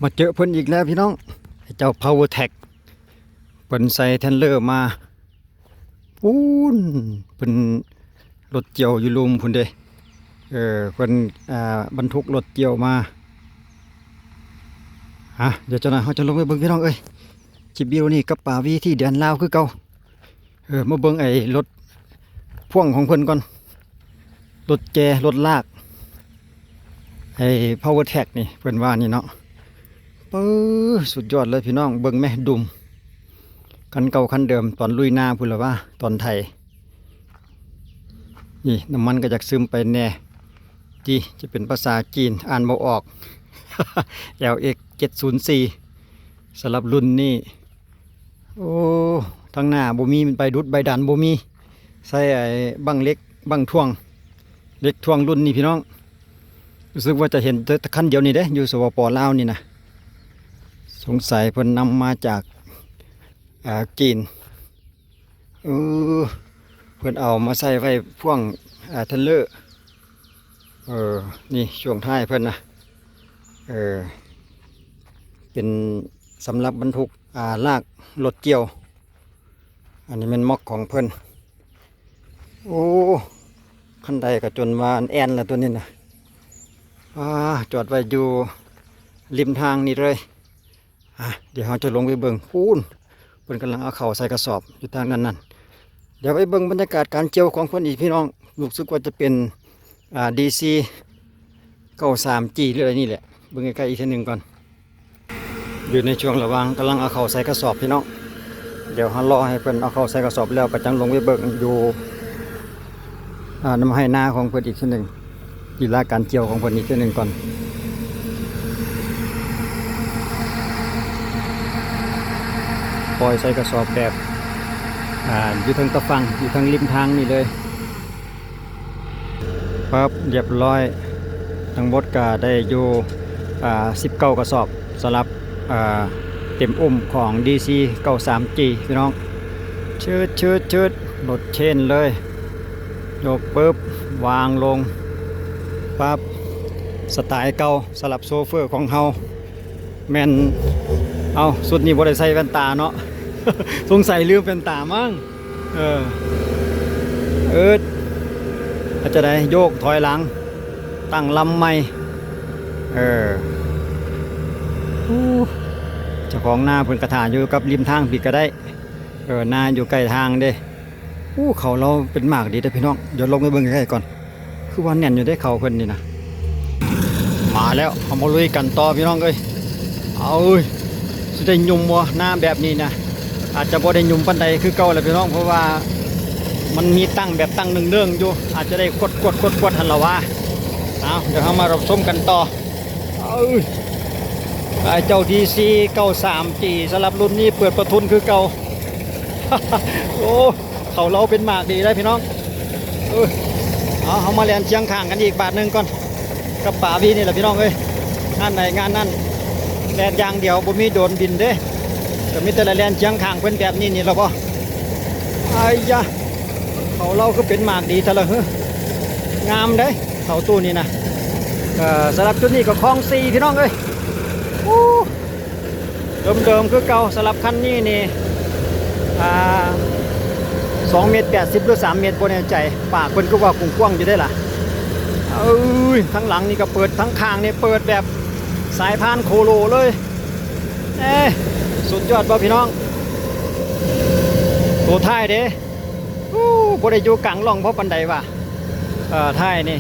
ມາເຈີເພິ່ນອີກແລ້ວພີ່ນ້ອງ ເຈົ້າ Power Track ເພິ່ນໃສ່ເທຣນເລີມາ ພຸ້ນ ເພິ່ນລົດກ່ຽວຢູ່ລຸ່ມພຸ້ນເດ້ ເອີ ເພິ່ນ ອ່າ ບັນທຸກລົດກ່ຽວມາ. ອ່າ ດຽວຈັກໜ້ອຍເຮົາຈະລົງໄປເບິ່ງພີ່ນ້ອງເອີຍ ຄລິບວິດີໂອນີ້ກັບປາວີທີ່ແດນລາວຄືເກົ່າ. ເອີ ມາເບິ່ງໄອ້ລົດພ່ວງຂອງເພິ່ນກ່ອນ ລົດແກ່ ລົດລາກ ໄອ້ Power Track ນີ້ ເພິ່ນວ່ານີ້ເນາະ. ເປີ ສຸດຍອດເລີຍພີ່ນ້ອງ ເບິ່ງແມະ ດຸມ ຄັນເກົ່າຄັນເດີມ ຕອນລຸຍນາພຸ້ນລະວ່າ ຕອນໄຖ. ນີ້ ນ້ຳມັນກໍຢາກຊຶມໄປແດ່ ຕິ ຈະເປັນພາສາຈີນ ອ່ານບໍ່ອອກ LX ເຈັດສູນສີ່ ສຳລັບລຸ້ນນີ້. ໂອ້ ທາງໜ້າບໍ່ມີໃບດຸດໃບດັນ ບໍ່ມີ ໃຊ້ໄອ້ບັ້ງເຫຼັກ ບັ້ງຖ່ວງ ເຫຼັກຖ່ວງລຸ້ນນີ້ພີ່ນ້ອງ. ຮູ້ສຶກວ່າຈະເຫັນແຕ່ຄັນດຽວນີ້ເດ້ ຢູ່ ສປປ ລາວນີ້ນະ ສົງໄສເພິ່ນນຳມາຈາກ ອ່າ ຈີນ. ເອີ ເພິ່ນເອົາມາໃສ່ໄວ້ພ່ວງ ອ່າ ເທຣນເລີ ເອີ ນີ້ຊ່ວງທ້າຍເພິ່ນນະ ເອີ ເປັນສຳລັບບັນທຸກ ອ່າ ລາກລົດກ່ຽວ. ອັນນີ້ແມ່ນມັອກຂອງເພິ່ນ. ໂອ້ ຄັນໃດກໍຈົນວ່າແອ່ນລະຕົວນີ້ນະ ອ່າ ຈອດໄວ້ຢູ່ລິມທາງນີ້ເລີຍ. ອ່າ ດຽວເຮົາຈະລົງໄປເບິ່ງ ພຸ້ນ ເພິ່ນກຳລັງເອົາເຂົ້າໃສ່ກະສອບຢູ່ທາງດ້ານນັ້ນ. ດຽວໄປເບິ່ງບັນຍາກາດການກ່ຽວຂອງເພິ່ນອີກພີ່ນ້ອງ ຮູ້ສຶກວ່າຈະເປັນ ອ່າ ດີຊີ ເກົ້າສາມຈີ ຫຼື ອະໄລນີ້ແຫຼະ ເບິ່ງໃກ້ໆອີກເທື່ອໜຶ່ງກ່ອນ. ຢູ່ໃນຊ່ວງລະຫວ່າງກຳລັງເອົາເຂົ້າໃສ່ກະສອບພີ່ນ້ອງ ດຽວເຮົາລໍໃຫ້ເພິ່ນເອົາເຂົ້າໃສ່ກະສອບແລ້ວ ກໍຈັ່ງລົງໄປເບິ່ງຢູ່ ອ່າ ນຳໄຮ່ນາຂອງເພິ່ນອີກເທື່ອໜຶ່ງ ລີລາການກ່ຽວຂອງເພິ່ນອີກເທື່ອໜຶ່ງກ່ອນ. ປ່ອຍໃສ່ກະສອບແບບ ອ່າ ຢູ່ເທິງຕາຝັ່ງ ຢູ່ເທິງລິມທາງນີ້ເລີຍ. ປັບ ລຽບຮ້ອຍ ທັງໝົດກະໄດ້ຢູ່ ອ່າ ສິບເກົ້າກະສອບ ສຳລັບ ອ່າ ເຕັມອຸ້ມຂອງ ດີຊີ ເກົ້າສາມຈີ ພີ່ນ້ອງ. ຊືດໆໆ ລົດເຊນເລີຍ ຍົກປຶບ ວາງລົງ ປັບ ສະໄຕເກົ່າ ສຳລັບໂຊເຟີຂອງເຮົາ. ແມ່ນ ເອົ້າ ຊຸດນີ້ບໍ່ໄດ້ໃສ່ແວ່ນຕາເນາະ ສົງໄສລືມແວ່ນຕາມັ້ງ. ເອີ ອືດ ເຮັດຈັ່ງໃດ ໂຍກຖອຍຫຼັງ ຕັ້ງລຳໃໝ່. ເອີ ໂອ້ ເຈົ້າຂອງນາເພິ່ນກະຖ້າຢູ່ກັບລິມທາງພີ້ກະໄດ້ ເອີ ນາຢູ່ໃກ້ທາງເດ້. ໂອ້ ເຂົ້າລາວເປັນໝາກດີເດ້ພີ່ນ້ອງ ດຽວລົງໄປເບິ່ງໃກ້ໆກ່ອນ. ຄືວ່າແໜ້ນຢູ່ເດ້ເຂົ້າເພິ່ນນີ້ນະ. ມາແລ້ວ ເຮົາມາລຸຍກັນຕໍ່ພີ່ນ້ອງເອີຍ. ເອົາເອີຍ ຊິໄດ້ຫຍຸ້ມບໍ່ ນາແບບນີ້ນະ? ອາດຈະບໍ່ໄດ້ຫຍຸ້ມປານໃດຄືເກົ່າແຫຼະພີ່ນ້ອງ ເພາະວ່າມັນມີຕັ້ງແບບຕັ້ງເນີ່ງໆຢູ່ ອາດຈະໄດ້ຂວດໆໆຫັ້ນລະຫວາ. ເອົາ ດຽວເຮົາມາຮັບຊົມກັນຕໍ່. ເອີ ອ້າຍເຈົ້າ ດີຊີ ເກົ້າສາມຈີ ສຳລັບລຸ້ນນີ້ເປີດປະທຸນຄືເກົ່າ. ໂອ້ ເຂົ້າລາວເປັນໝາກດີໄດ໋ພີ່ນ້ອງ. ເອີ ເອົາ ເຮົາມາແລ່ນຄຽງຂ້າງກັນອີກບາດໜຶ່ງກ່ອນ ກັບປາວີນີ້ແຫຼະພີ່ນ້ອງເອີຍ. ງານໃດງານນັ້ນ ແລ່ນຢ່າງດຽວ ບໍ່ມີໂດຣນບິນເດ້ ກໍມີແຕ່ລະແລ່ນຄຽງຂ້າງເພິ່ນແບບນີ້ນີ້ລະບໍ. ອາຍຍາ ເຂົ້າລາວຄືເປັນໝາກດີແທ້ລະເຮີ ງາມເດ້ເຂົ້າຕູ້ນີ້ນະ. ເອີ ສຳລັບຈຸດນີ້ກໍຄອງສີ່ພີ່ນ້ອງເອີຍ. ໂອ້ ເດີມໆຄືເກົ່າ ສຳລັບຄັນນີ້ນີ້ ອ່າ ສອງເມັດແປດສິບ ຫຼື ສາມເມັດ ບໍ່ແນ່ໃຈ. ປາກເພິ່ນຄືວ່າກວ້າງໆຢູ່ເດ້ລະ. ເອີຍ ທາງຫຼັງນີ້ກໍເປີດ ທາງຂ້າງນີ້ເປີດແບບສາຍພານໂຄໂລເລີຍ. ເອີ ສຸດຍອດບໍ່ພີ່ນ້ອງ? ໂຕທ້າຍເດ້. ໂອ້ ບໍ່ໄດ້ຢູ່ກາງຮ່ອງພໍປານໃດວ່າ. ເອີ ທ້າຍນີ້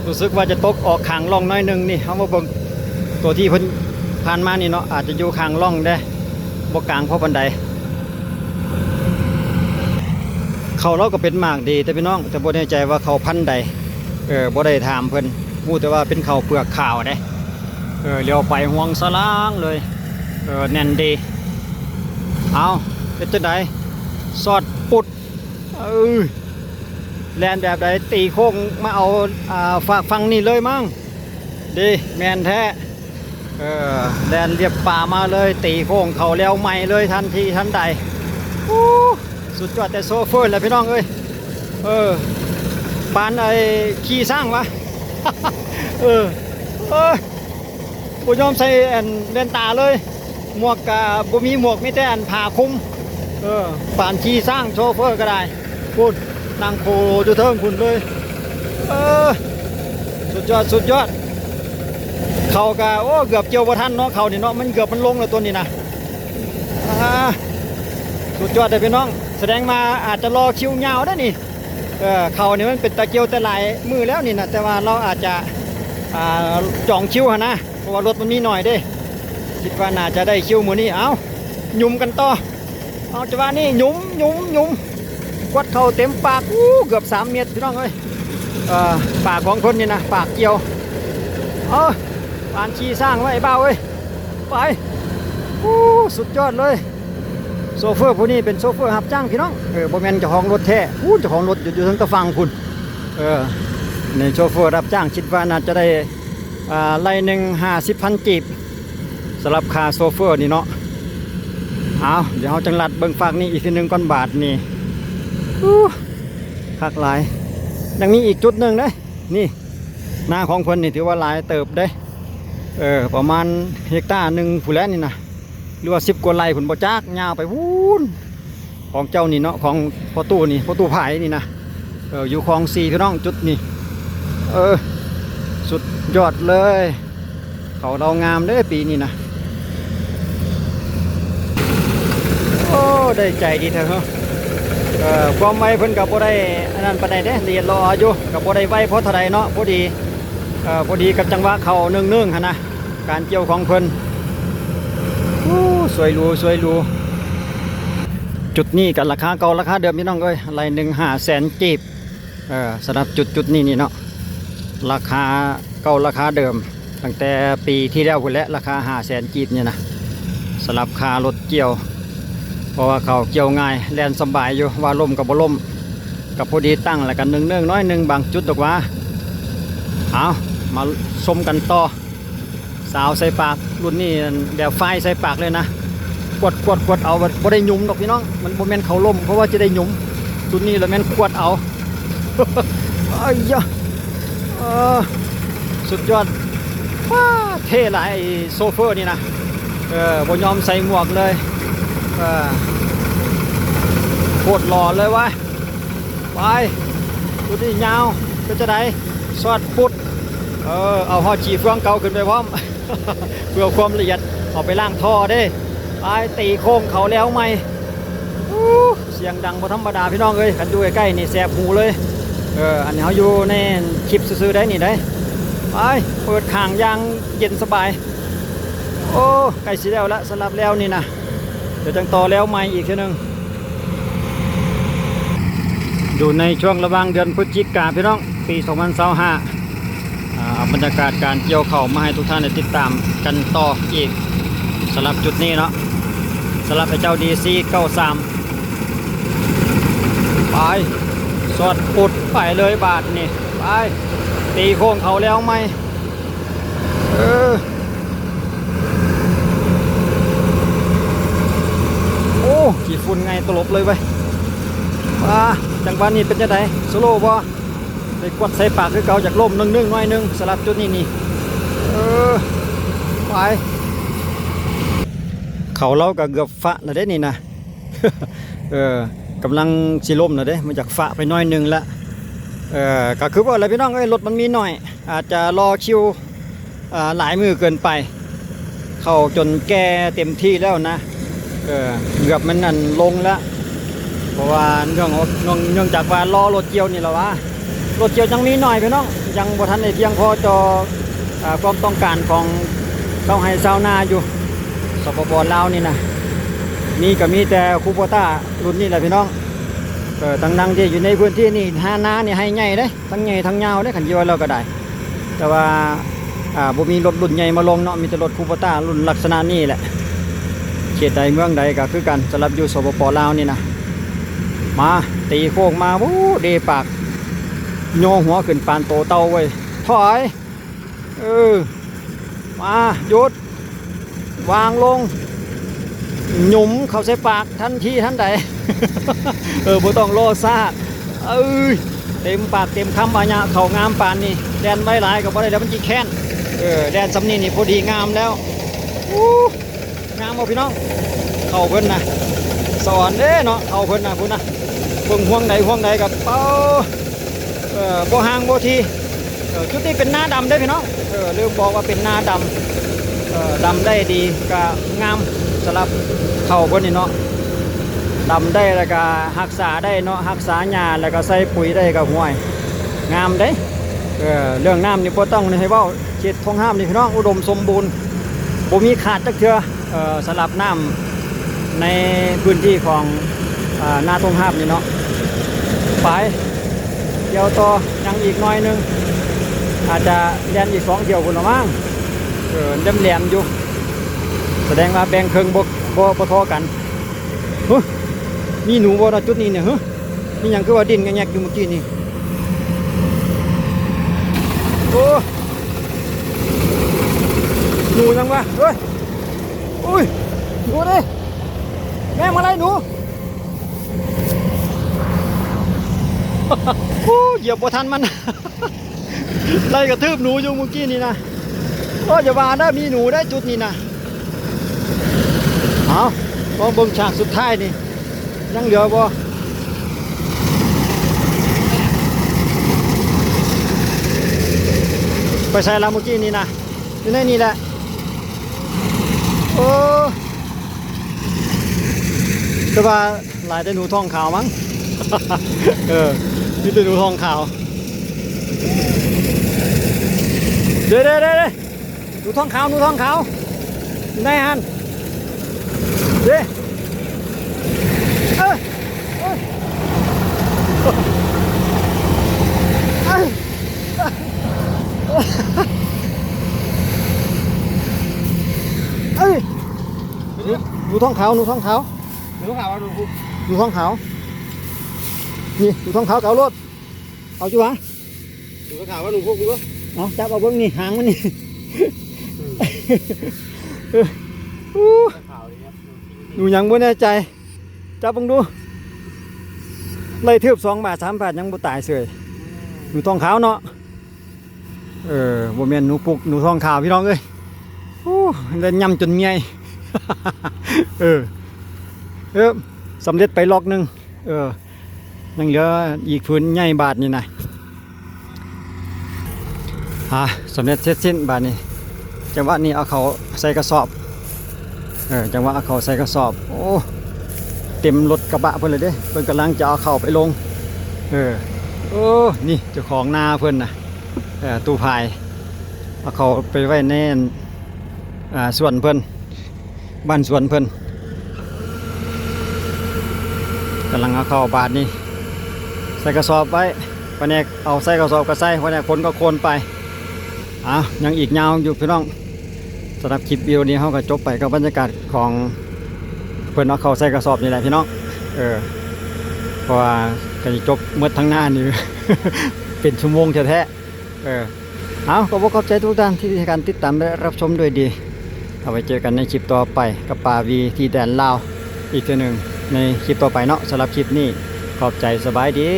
ຮູ້ສຶກວ່າຈະຕົກອອກຂ້າງຮ່ອງໜ້ອຍໜຶ່ງນີ້. ເຮົາມາເບິ່ງໂຕທີ່ເພິ່ນຜ່ານມານີ້ເນາະ ອາດຈະຢູ່ຂ້າງຮ່ອງເດ້ ບໍ່ກາງພໍປານໃດ. ເຂົ້າລາວກໍເປັນໝາກດີແຕ່ພີ່ນ້ອງ ແຕ່ບໍ່ແນ່ໃຈວ່າເຂົ້າພັນໃດ. ເອີ ບໍ່ໄດ້ຖາມເພິ່ນ ຮູ້ແຕ່ວ່າເປັນເຂົ້າເປືອກຂາວເດ້. ເອີ ຫຼຽວໄປຮວງສະລາງເລີຍ. ເອີ ແໜ້ນດີ. ເອົາ ເປັນຈັ່ງໃດ? ຊອດປຸດ. ເອີ ແລ່ນແບບໃດ? ຕີໂຄ້ງມາເອົາ ອ່າ ຟາກຝັ່ງນີ້ເລີຍມັ້ງ. ດີ ແມ່ນແທ້. ເອີ ແລ່ນລຽບປ່າມາເລີຍ ຕີໂຄ້ງເຂົ້າແລວໃໝ່ເລີຍ ທັນທີທັນໃດ. ໂອ້ ສຸດຍອດແຕ່ໂຊເຟີແຫຼະພີ່ນ້ອງເອີຍ. ເອີ ປານໄອ້ຂີ່ຊ້າງວະ. ເອີ ເອີຍ. ບໍ່ຍອມໃສ່ອັນແວ່ນຕາເລີຍ ໝວກກະບໍ່ມີ ໝວກມີແຕ່ອັນຜ້າຄຸມ. ເອີ ປານຂີ່ຊ້າງ ໂຊເຟີກໍໄດ້ ພຸ້ນ ນັ່ງໂຄຢູ່ເທິງພຸ້ນເລີຍ. ເອີ ສຸດຍອດ ສຸດຍອດ. ເຂົ້າກະ ໂອ້ ເກືອບກ່ຽວບໍ່ທັນເນາະ ເຂົ້ານີ້ເນາະ ມັນເກືອບມັນລົງແລ້ວຕົວນີ້ນະ. ອ່າ ສຸດຍອດເດ້ພີ່ນ້ອງ ສະແດງວ່າອາດຈະລໍຄິວຍາວເດ້ນີ້. ເອີ ເຂົ້ານີ້ມັນເປັນຕາກ່ຽວແຕ່ຫຼາຍມື້ແລ້ວນີ້ນະ ແຕ່ວ່າລາວອາດຈະ ອ່າ ຈອງຄິວຫັ້ນນະ ເພາະວ່າລົດມັນມີໜ້ອຍເດ້. ຄິດວ່າໜ້າຈະໄດ້ຄິວມື້ນີ້. ເອົ້າ ຫຍຸມກັນຕໍ່. ເອົາ ຈັງຫວະນີ້ຫຍຸມ ຫຍຸມ ຫຍຸມ ກວດເຂົ້າເຕັມປາກ. ອູ້ ເກືອບສາມເມັດພີ່ນ້ອງເອີຍ. ເອີ ປາກຂອງເພິ່ນນີ້ນະ ປາກກ່ຽວ. ເອີ ປານຂີ່ຊ້າງໄວ້ບ່າວເອີຍ. ໄປ ອູ້ ສຸດຍອດເລີຍ. ໂຊເຟີຜູ້ນີ້ເປັນໂຊເຟີຮັບຈ້າງພີ່ນ້ອງ ເອີ ບໍ່ແມ່ນເຈົ້າຂອງລົດແທ້. ພຸ້ນ ເຈົ້າຂອງລົດຢູ່ ຢູ່ເທິງຕາຝັ່ງພຸ້ນ. ເອີ ໃນໂຊເຟີຮັບຈ້າງ ຄິດວ່າໜ້າຈະໄດ້ ອ່າ ໄລ່ໜຶ່ງຫ້າສິບພັນກີບ ສຳລັບຄ່າໂຊເຟີນີ້ເນາະ. ເອົາ ດຽວເຮົາຈັ່ງລັດເບິ່ງຟາກນີ້ອີກທີໜຶ່ງກ່ອນບາດນີ້. ອູ້ ຄັກຫຼາຍ. ຍັງມີອີກຈຸດໜຶ່ງເດ້ ນີ້ ນາຂອງເພິ່ນນີ້ຖືວ່າຫຼາຍເຕີບເດ້. ເອີ ປະມານເຮັກຕາໜຶ່ງພຸ້ນແຫຼະນີ້ນະ ຫຼືວ່າສິບກວ່າໄຮ່ພຸ້ນບໍ່ຈັກ ຍາວໄປພຸ້ນ. ຂອງເຈົ້ານີ້ເນາະ ຂອງພໍ່ຕູ້ນີ້ ພໍ່ຕູ້ຜາຍນີ້ນະ. ເອີ ຢູ່ຄອງສີ່ພີ່ນ້ອງ ຈຸດນີ້. ເອີ ສຸດຍອດເລີຍ. ເຂົ້າລາວງາມເດ້ປີນີ້ນະ. ໂອ້ ໄດ້ໃຈດີແທ້ເຮີ. ເອີ ຄວາມໄວເພິ່ນກໍບໍ່ໄດ້ອັນນັ້ນປານໃດເດ້ ລະອຽດຫຼໍ່ຢູ່ ກໍບໍ່ໄດ້ໄວພໍເທົ່າໃດເນາະ. ພໍດີ ເອີ ພໍດີກັບຈັງຫວະເຂົ້າເນີງໆຫັ້ນນະ ການກ່ຽວຂອງເພິ່ນ. ໂອ້ ສວຍຫຼູ ສວຍຫຼູ. ຈຸດນີ້ກໍລາຄາເກົ່າລາຄາເດີມພີ່ນ້ອງເອີຍ ໄຮ່ໜຶ່ງຫ້າແສນກີບ. ເອີ ສຳລັບຈຸດ ຈຸດນີ້ນີ້ເນາະ ລາຄາເກົ່າລາຄາເດີມ ຕັ້ງແຕ່ປີທີ່ແລ້ວພຸ້ນແຫຼະ ລາຄາຫ້າແສນກີບນີ້ນະ ສຳລັບຄ່າລົດກ່ຽວ. ເພາະວ່າເຂົາກ່ຽວງ່າຍ ແລ່ນສະບາຍຢູ່ ວ່າລົ້ມກໍບໍ່ລົ້ມ ກໍພໍດີຕັ້ງ ແລ້ວກໍເນີງໆໜ້ອຍໜຶ່ງບາງຈຸດດອກຫວາ. ເອົາ ມາຊົມກັນຕໍ່. ສາວໃສ່ປາກ ລຸ້ນນີ້ແບບຝ້າຍໃສ່ປາກເລີຍນະ ກວດ ກວດ ກວດເອົາ ບໍ່ໄດ້ຫຍຸມດອກພີ່ນ້ອງ ມັນບໍ່ແມ່ນເຂົາລົ້ມ ເພາະວ່າຈະໄດ້ຫຍຸມ. ຊຸດນີ້ລະແມ່ນກວດເອົາ. ໄອ້ຍະ ເອີ ສຸດຍອດ. ວ້າ ເທ່ຫຼາຍ ໄອ້ໂຊເຟີນີ້ນະ. ເອີ ບໍ່ຍອມໃສ່ໝວກເລີຍ. ເອີ ໂຄດຫຼໍ່ເລີຍວະ. ໄປ ໂຕນີ້ຍາວ ເປັນຈັ່ງໃດ? ຊອດປຸດ. ເອີ ເອົາຮອດຂີ້ເຟືອງເກົ່າຂຶ້ນໄປພ້ອມ ເພື່ອຄວາມລະອຽດ ເອົາໄປລ້າງທໍ່ເດ້. ໄປ ຕີໂຄ້ງເຂົ້າແລ້ວໃໝ່. ອູ້ ສຽງດັງບໍ່ທຳມະດາພີ່ນ້ອງເອີຍ ຄັນຢູ່ໃກ້ໆນີ້ແສບຫູເລີຍ. ເອີ ອັນນີ້ເຮົາຢູ່ໃນຄລິບຊື່ໆໄດ໋ນີ້ໄດ໋. ໄປ ເປີດຂ້າງຢ່າງເຢັນສະບາຍ. ໂອ້ ໃກ້ຊິແລ້ວລະ ສຳລັບແລ້ວນີ້ນະ ດຽວຈັ່ງຕໍ່ແລ້ວໃໝ່ອີກເທື່ອໜຶ່ງ. ຢູ່ໃນຊ່ວງລະຫວ່າງເດືອນພຶສຈິກາພີ່ນ້ອງ ປີສອງພັນຊາວຫ້າ ອ່າ ເອົາບັນຍາກາດການກ່ຽວເຂົ້າມາໃຫ້ທຸກທ່ານໄດ້ຕິດຕາມກັນຕໍ່ອີກ ສຳລັບຈຸດນີ້ເນາະ ສຳລັບໄອ້ເຈົ້າ ດີຊີເກົ້າສາມ. ໄປ ຊອດປຸດໄປເລີຍບາດນີ້. ໄປ ຕີໂຄ້ງເຂົ້າແລ້ວໃໝ່. ເອີ ໂອ້ ຂີ້ຝຸ່ນໄງຕະຫຼົບເລີຍເວີຍ. ອ່າ ຈັງຫວະນີ້ເປັນຈັ່ງໃດ? ສະໂລບໍ່? ໄດ້ກວດໃສ່ປາກຄືເກົ່າ ຢາກລົ້ມໜຶ່ງໆໜ້ອຍໜຶ່ງ ສຳລັບຈຸດນີ້ນີ້. ເອີ ໄປ ເຂົາລາວກໍເກືອບຟະແລ້ວເດ້ນີ້ນະ. ເອີ ກຳລັງຊິລົ້ມແລ້ວເດ້ ມັນຢາກຟະໄປໜ້ອຍໜຶ່ງລະ. ເອີ ກໍຄືວ່າແຫຼະພີ່ນ້ອງເອີຍ ລົດມັນມີໜ້ອຍ ອາດຈະລໍຄິວ ອ່າ ຫຼາຍມື້ເກີນໄປ ເຂົ້າຈົນແກ່ເຕັມທີ່ແລ້ວນະ. ເອີ ເກືອບມັນອັນລົງລະ ເພາະວ່າເນື່ອງ ເນື່ອງ ເນື່ອງຈາກວ່າລໍລົດກ່ຽວນີ້ລະຫວາ ລົດກ່ຽວຍັງມີໜ້ອຍພີ່ນ້ອງ ຍັງບໍ່ທັນໄດ້ພຽງພໍຕໍ່ ອ່າ ຄວາມຕ້ອງການຂອງຊາວໄຮ່ຊາວນາຢູ່ ສປປ ລາວນີ້ນະ. ມີກໍມີແຕ່ຄູໂບຕ້າລຸ້ນນີ້ແຫຼະພີ່ນ້ອງ. ເອີ ທັງໆທີ່ຢູ່ໃນພື້ນທີ່ນີ້ ນານີ້ໄຮ່ໃຫຍ່ເດ້ ທັງໃຫຍ່ທັງຍາວເດ້ ຄັນຊິວ່າແລ້ວກໍໄດ້. ແຕ່ວ່າ ອ່າ ບໍ່ມີລົດລຸ້ນໃຫຍ່ມາລົງເນາະ ມີແຕ່ລົດຄູໂບຕ້າລຸ້ນລັກສະນະນີ້ແຫຼະ. ເຂດໃດເມືອງໃດກໍຄືກັນ ສຳລັບຢູ່ ສປປ ລາວນີ້ນະ. ມາ ຕີໂຄ້ງມາ ໂອ້ ເດປາກ ຍໍຫົວຂຶ້ນປານໂຕເຕົ່າເວີຍ. ຖອຍ ເອີ ມາ ຢຸດ ວາງລົງ ຫຍຸມເຂົ້າໃສ່ປາກທັນທີທັນໃດ. ເອີ ບໍ່ຕ້ອງລໍຊ້າ ເອີຍ ເຕັມປາກເຕັມຄຳ ອາຍະເຂົ້າງາມປານນີ້ ແລ່ນໄວຫຼາຍກໍບໍ່ໄດ້ແລ້ວ ມັນຂີ້ແຄ້ນ. ເອີ ແດດຊ່ຳນີ້ນີ້ພໍດີງາມແລ້ວ. ອູ້ ງາມບໍ່ພີ່ນ້ອງ? ເຂົ້າເພິ່ນນະ ສະອອນເດ້ເນາະ ເຂົ້າເພິ່ນນະ ພຸ້ນນະ ເບິ່ງຫ່ວງໃດຫ່ວງໃດກໍ ເປົາ ເອີ ບໍ່ຫ່າງບໍ່ຖີ່. ເອີ ຈຸດນີ້ເປັນນາດຳເດ້ພີ່ນ້ອງ. ເອີ ລືມບອກວ່າເປັນນາດຳ ເອີ ດຳໄດ້ດີ ກະງາມສຳລັບເຂົ້າເພິ່ນນີ້ເນາະ ດຳໄດ້ ແລ້ວກະຮັກສາໄດ້ເນາະ ຮັກສາຫຍ້າ ແລ້ວກະໃສ່ປຸຍໄດ້ ກະ ຫ້ວຍ ງາມເດ້. ເອີ ເລື່ອງນ້ຳນີ້ບໍ່ຕ້ອງໃຫ້ເວົ້າ ເຂດທົ່ງຫາບນີ້ພີ່ນ້ອງ ອຸດົມສົມບູນ ບໍ່ມີຂາດຈັກເທື່ອ. ເອີ ສຳລັບນ້ຳໃນພື້ນທີ່ຂອງ ອາ ນາທົ່ງຫາບນີ້ເນາະ. ໄປ ທ່ຽວຕໍ່ ຍັງອີກໜ້ອຍໜຶ່ງ ອາດຈະແລ່ນອີກສອງທ່ຽວພຸ້ນລະມັ້ງ. ເອີ ແຫຼມໆຢູ່ ສະແດງວ່າແບ່ງເຄິ່ງບໍ່ ບໍ່ ບໍ່ທໍ່ກັນ. ຫຶ ມີໜູບໍ່ເນາະຈຸດນີ້ນີ້ ຫຶ ມີຫຍັງຄືວ່າດີ້ນແງກໆຢູ່ມື້ກີ້ນີ້? ໂອ້ ໜູຫຍັງວະ? ເຮີ້ຍ ອຸ້ຍ ໜູເດ້ ແມ່ມາໄລ່ໜູ. ໂອ້ ຢຽບບໍ່ທັນມັນ ໄລ່ກະທືບໜູຢູ່ມື້ກີ້ນີ້ນະ. ໂອ້ ຢ່າວ່າເດີ ມີໜູເດ້ຈຸດນີ້ນະ. ເອົາ ລອງເບິ່ງສາກສຸດທ້າຍນີ້ ຍັງເຫຼືອບໍ່? ໄປໃສລະມື້ກີ້ນີ້ນະ? ຢູ່ໃນນີ້ແຫຼະ. ໂອ້ ແຕ່ວ່າ ຫຼາຍແຕ່ໜູທ້ອງຂາວມັ້ງ. ເອີ ມີແຕ່ໜູທ້ອງຂາວ. ເດ້ ເດ້ ເດ້ ເດ້ ໜູທ້ອງຂາວ ໜູທ້ອງຂາວ ຢູ່ໃນຫັ້ນເດ້. ເອີ ເອີ ເອີ ເອີ ໜູ ໜູທ້ອງຂາວ ໜູທ້ອງຂາວ. ໜູທ້ອງຂາວ ໜູ ໜູທ້ອງຂາວ ນີ້ ໜູທ້ອງຂາວ ກະເອົາໂລດ ເອົາຢູ່ຫວາ? ໜູຂາວ ໜູພຸກ ເອົາ ຈັບເອົາເບິ່ງນີ້ ຫາງມັນນີ້. ອືມ ເອີ ອູ້ ຂາວດີນະ ໜູຫຍັງບໍ່ແນ່ໃຈ ຈັບເບິ່ງດູ. ໄລ່ທືບສອງບາດສາມບາດ ຍັງບໍ່ຕາຍເສີຍ. ອືມ ໜູທ້ອງຂາວເນາະ. ເອີ ບໍ່ແມ່ນໜູປຸກ ໜູທ້ອງຂາວ ພີ່ນ້ອງເອີຍ. ໂອ້ ແລ່ນຫຍ້ຳຈົນເມື່ອຍ. ເອີ ເອີ ສຳເລັດໄປລັອກໜຶ່ງ. ເອີ ຍັງເຫຼືອອີກຜືນໃຫຍ່ບາດນີ້ນະ. ອາ ສຳເລັດເສັດສິ້ນບາດນີ້. ຈັງຫວະນີ້ເອົາເຂົ້າໃສ່ກະສອບ. ເອີ ຈັງຫວະເອົາເຂົ້າໃສ່ກະສອບ. ໂອ້ ເຕັມລົດກະບະເພິ່ນເລີຍເດ້. ເພິ່ນກຳລັງຈະເອົາເຂົ້າໄປລົງ. ເອີ ໂອ້ ນີ້ເຈົ້າຂອງນາເພິ່ນນະ. ເອີ ຕູ້ພາຍ ເອົາເຂົ້າໄປໄວ້ໃນ ອາ ສວນເພິ່ນ ບ້ານສວນເພິ່ນ. ກຳລັງເອົາເຂົ້າບາດນີ້ ໃສ່ກະສອບໄວ້. ພະແນກເອົາໃສ່ກະສອບກະໃສ່ ພະແນກຂົນກະຂົນໄປ. ເອົາ ຍັງອີກຍາວຢູ່ພີ່ນ້ອງ. ສຳລັບຄລິບວິດີໂອນີ້ ເຮົາກະຈົບໄປກັບບັນຍາກາດຂອງເພິ່ນເອົາເຂົ້າໃສ່ກະສອບນີ້ແຫຼະພີ່ນ້ອງ. ເອີ ເພາະວ່າກະຊິຈົບໝົດທັງນານີ້ ເປັນຊົ່ວໂມງແທ້ໆ. ເອີ ເອົາ ຂໍຂອບໃຈທຸກທ່ານທີ່ໃຫ້ການຕິດຕາມ ແລະ ຮັບຊົມດ້ວຍດີ. ເອົາໄວ້ເຈີກັນໃນຄລິບຕໍ່ໄປກັບປາວີທີ່ແດນລາວອີກເທື່ອໜຶ່ງໃນຄລິບຕໍ່ໄປເນາະ. ສຳລັບຄລິບນີ້ ຂອບໃຈ ສະບາຍດີ.